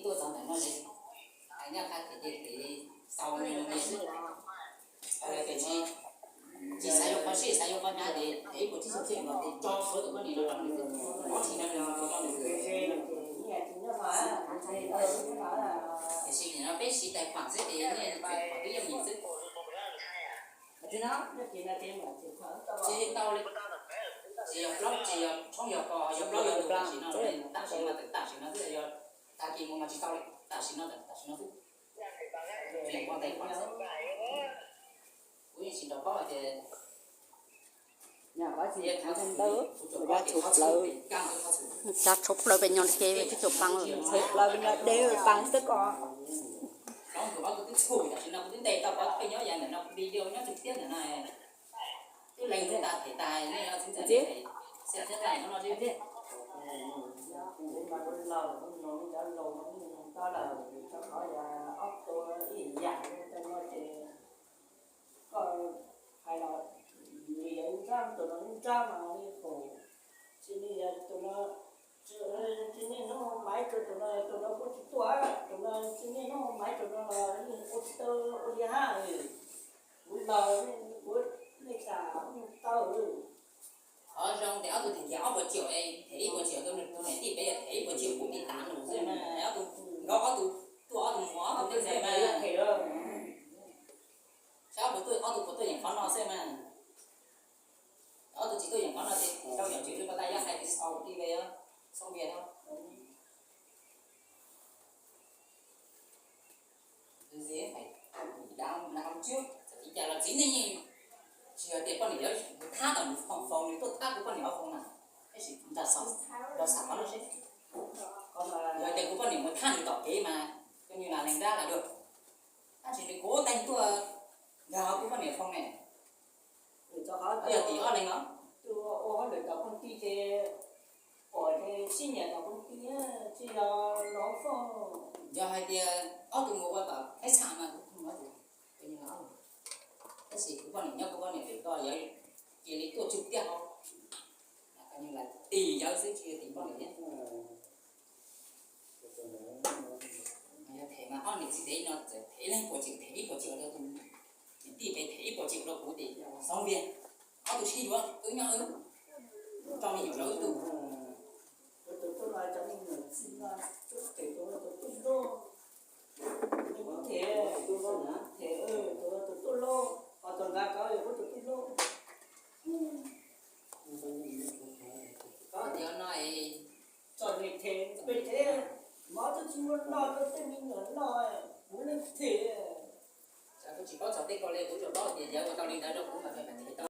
Tuaj txog ntawm no ces hais nyaj qha tias ces txaus li no xwb. Tsis, tsis xav yuav qhov sij, xav yuav qhov hnyav ces ib puas tsib caug txhiab no ces tso suav tus poj niam no rau nws xwb, ob tsis no nws mus rau nws xwb. Tiam sis nim no peb siv tais khuam xwb ces nej tais khuam twb yooj yim xwb. Tsis tau li, tsis yog plaub, tsis yog tshoob yog kos, yog plaub yog tus tam sim no, tam sim no, tam sim no xwb, yog tag kis mus mas tsis tau li, tam sim no, tam sim no xwb. Kuv yeej tsis nrog paub hais tias Tsa tshuav plaws pem nyo ke twb tsuas paas, tshuav plaws pem nyo deb paas xwb ko. Hlob tus ob tug twb txhum tam sim no kuv twb ntes tau pov thawj nyob ya ntawm no, video nyob tsuj tiab ntawm no, twb lees tsis tas them tas nej los txiv ntxawm xia thiab tais no no tib tiag. Koj hais los nws yog nrab, tus no nrab mas li qus, tsis li tus no, tsis niaj hnub maiv rau tus no, tus no kuj tsis tuaj, tus no tsis niaj hnub maiv rau no los yeej ua tsis tau ua li hab. Kuv laus, kuv nej xam tau. Qhov zoo tias ob tug them kiag ob puas triệu, them ib puas triệu rau nws, tus niam tij peb yog them ib puas triệu kuv tiv tas nws xwb mas, ob tug nkauj ob tug tuaj ob tug mus ob tug xwb mas. Saib ob tug puas tuaj yeem qhov no xwb mas. Ob tug tsis tuaj yeem qhov no ces rau yom tseem li pas tas yog hais tias sau ti ve xoo vias no. Cas los txiv neej tsis yog tias poj niam yuav thab tom nws foos, nws tuaj thab kuv poj niam hauv foos na. Tab sis nrog xam qhov no seb, yog tias kuv poj niam mus thab nws tom kev mas coj nws lam lees dab los dua. Tab sis nws kuv teeg tuaj nkag hauv kuv poj niam foos ne. Yog tim ob leeg os. Ua hauj lwm tom koom tij ces pom ces sib nyiam tom koom tij, tsis yog los fooj. Yog hais tias ob tug mus ua tom phab txha mas kuv, tab sis kuv poj niam nyob kuv poj niam pem ko yawg cia li tuaj tsuj tiaj hauv, lam tis yawg xwb tsis yog tim poj niam thiab. Yog them mas ob niam txiv dev no txawm them leej puas tseem them ib puas tseem rau tus niam tij pem, them ib puas tseem rau kuv ces xoo vias, ob tug sib yuav wb nyob wb, rau me nyuam rau wb tug. Tus tuaj no cov me nyuam txij no, tus tuaj loj, them, them tus tuaj loj, ho tus nqa kauv yog tus tuaj loj. Koj tias no es txom nyem them peb them, mov twb tsis muaj noj rau tej me nyuam noj, kuv leej them. Kuv tsis paub txog tej ko li, kuv tsuas paub tias yawg ua tau li ntawd rau kuv mas them tau.